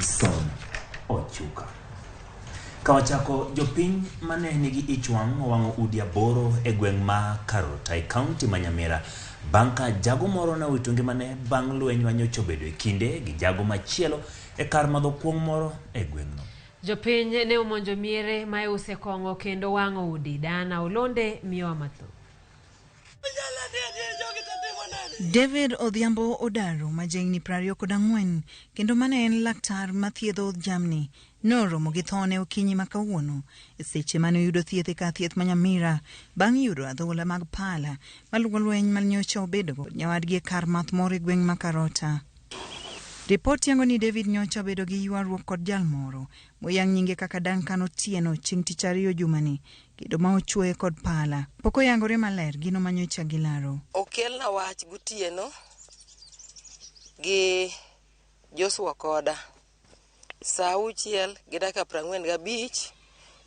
Dickson Ochuka. Kawachako, jopiny mane nigi ich wang' owang'o udi 8 e gweng' ma Karota e kaunti ma Nyamira bang' ka jago moro ne owito ngimane bang' lweny ma nyocha obedo e kinde gi jago machielo e kar madho kuong' moro e gweng'no. Jopiny ne omonjo miere ma iuse kong'o kendo wang'o udi. Diana Olonde miyowa mathoth. David Odhiambo Odaro ma jahigni 24 kendo mane en laktar mathiedho jamni noromo gi thone okinyi ma kawuono e seche mane oyudo thieth e kar thieth ma Nyamira bang' yudo adhola mag pala maluwo lweny ma nyocha obedo kod nyawadgi e kar math moro e gweng' ma Karota. Ripot yango ni David nyocha obedo gi ywaruok kod jal moro moyang nyinge kaka Duncan Otieno chieng' tich ariyo jumani kendo ma ochuoye kod pala. Pok oyangore maler gino ma nyocha gilaro. Okelna wach gotieno gi Joshua koda saa 6:45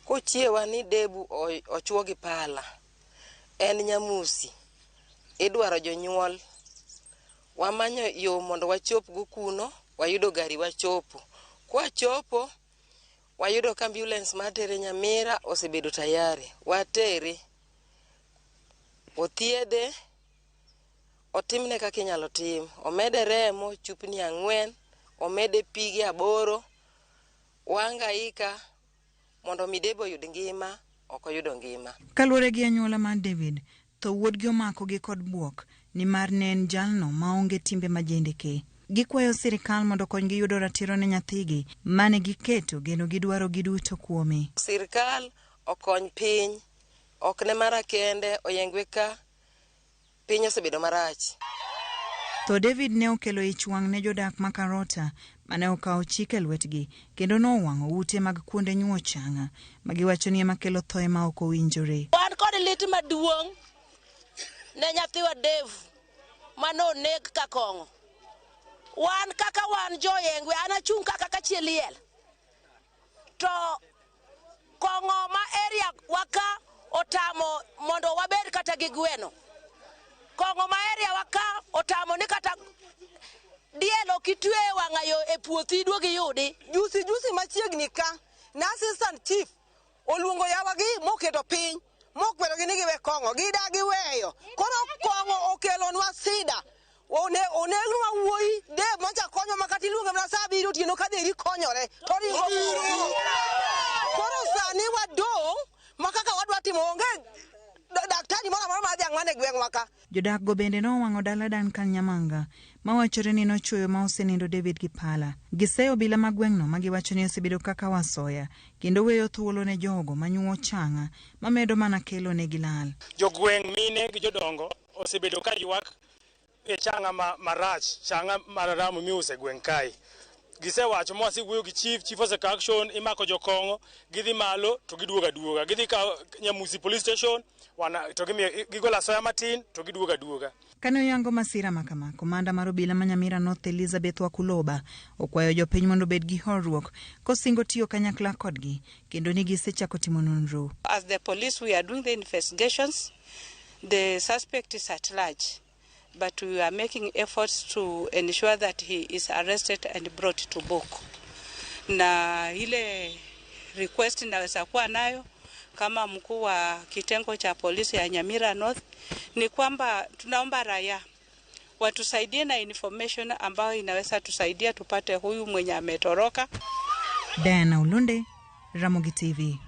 kochiewa ni Debu ochuo gi pala. En nyamusi. Idwaro jonyuol. Wamanyo yo mondo wachop go kuno, wayudo gari wachopo. Kwachopo, wayudo ka ambulance matere Nyamira osebedo tayari. Watere. Othiedhe, otimne kaka inyalo tim. Omede remo chupni 4, omede pige 8. Wahangaika mondo mi Debu oyud ngima, ok oyudo ngima. Kaluwore gi anyuola mar David, tho wuodgi omakogi kod buok nimar ne en jalno maonge timbe majendeke. Gikwayo sirikal mondo okonygi yudo ratiro ne nyathigi mane giketo geno gi dwaro gi duto kuome. Sirikal okony piny, ok ne mara kende, oyengwe ka piny osebedo marach. Tho David ne okelo ich wang' ne jodak ma Karota mane okawo chik e lwetgi kendo nowang'o ute mag kuonde nyuo changa ma giwacho ni ema kelo thoe ma ok owinjore. Wan kod lit maduong' ne nyathiwa Dave mane oneg ka kong'o. Wan kaka wan joyengwe, an achung' kaka kachiel liel. To kong'o ma area waka otamo mondo wabed kata gi gweno. Kong'o ma area waka otamo ni kata diel ok itwe e wang'ayo e puothi iduog iyudi. Jusi jusi machiegni ka na assistant chief oluongo yawagi moketo piny mokwerogi ni giwe kong'o, gidagi weyo. Koro kong'o okelonwa sida. Onegnwa wuoyi Dave macha konyo ma kata iluonge mana saa 7 otieno ka dheri konyore to ringo. Koro sani wadong' ma kaka wadwa timo onge daktari moro amora mar dhiang' man e gweng'wa ka. Jodak go bende nowang'o dala Duncan Nyamanga mawachore ni nochuoyo ma osenindo David gi pala. Giseyo obila mag gweng'no ma giwacho ni osebedo kaka wasoya kendo weyo thuolo ne jogo manyuo changa mamedo mana kelo negi lal. Jogweng' mine gi jodongo osebedo ka ywak e changa marach, changa mararamo miuso e gweng' kae. Gisewacho ma wasewuoyo gi chief, chief osekawo action, imako jokong'o, gidhi malo to giduogo aduoga. Gidhi ka Nyamusi police station, wana, to gimiyo, gigolo asoya matin to giduogo aduoga. Kane oyango masira ma kama, komanda mar obila ma Nyamira North Elizabeth Wakuloba okwayo jopiny mondo obed gi horuok kosingo tiyo kanyakla kodgi kendo ni gisechako timo nonro. As the police we are doing the investigations, the suspect is at large, but we are making efforts to ensure that he is arrested and brought to book. Na ile request naweza kuwa nayo kama mkuu wa kitengo cha polisi ya Nyamira North ni kwamba tunaomba raia watusaidie na information ambayo inaweza tusaidia tupate huyu mwenye ametoroka. Diana Olunde, Ramogi TV.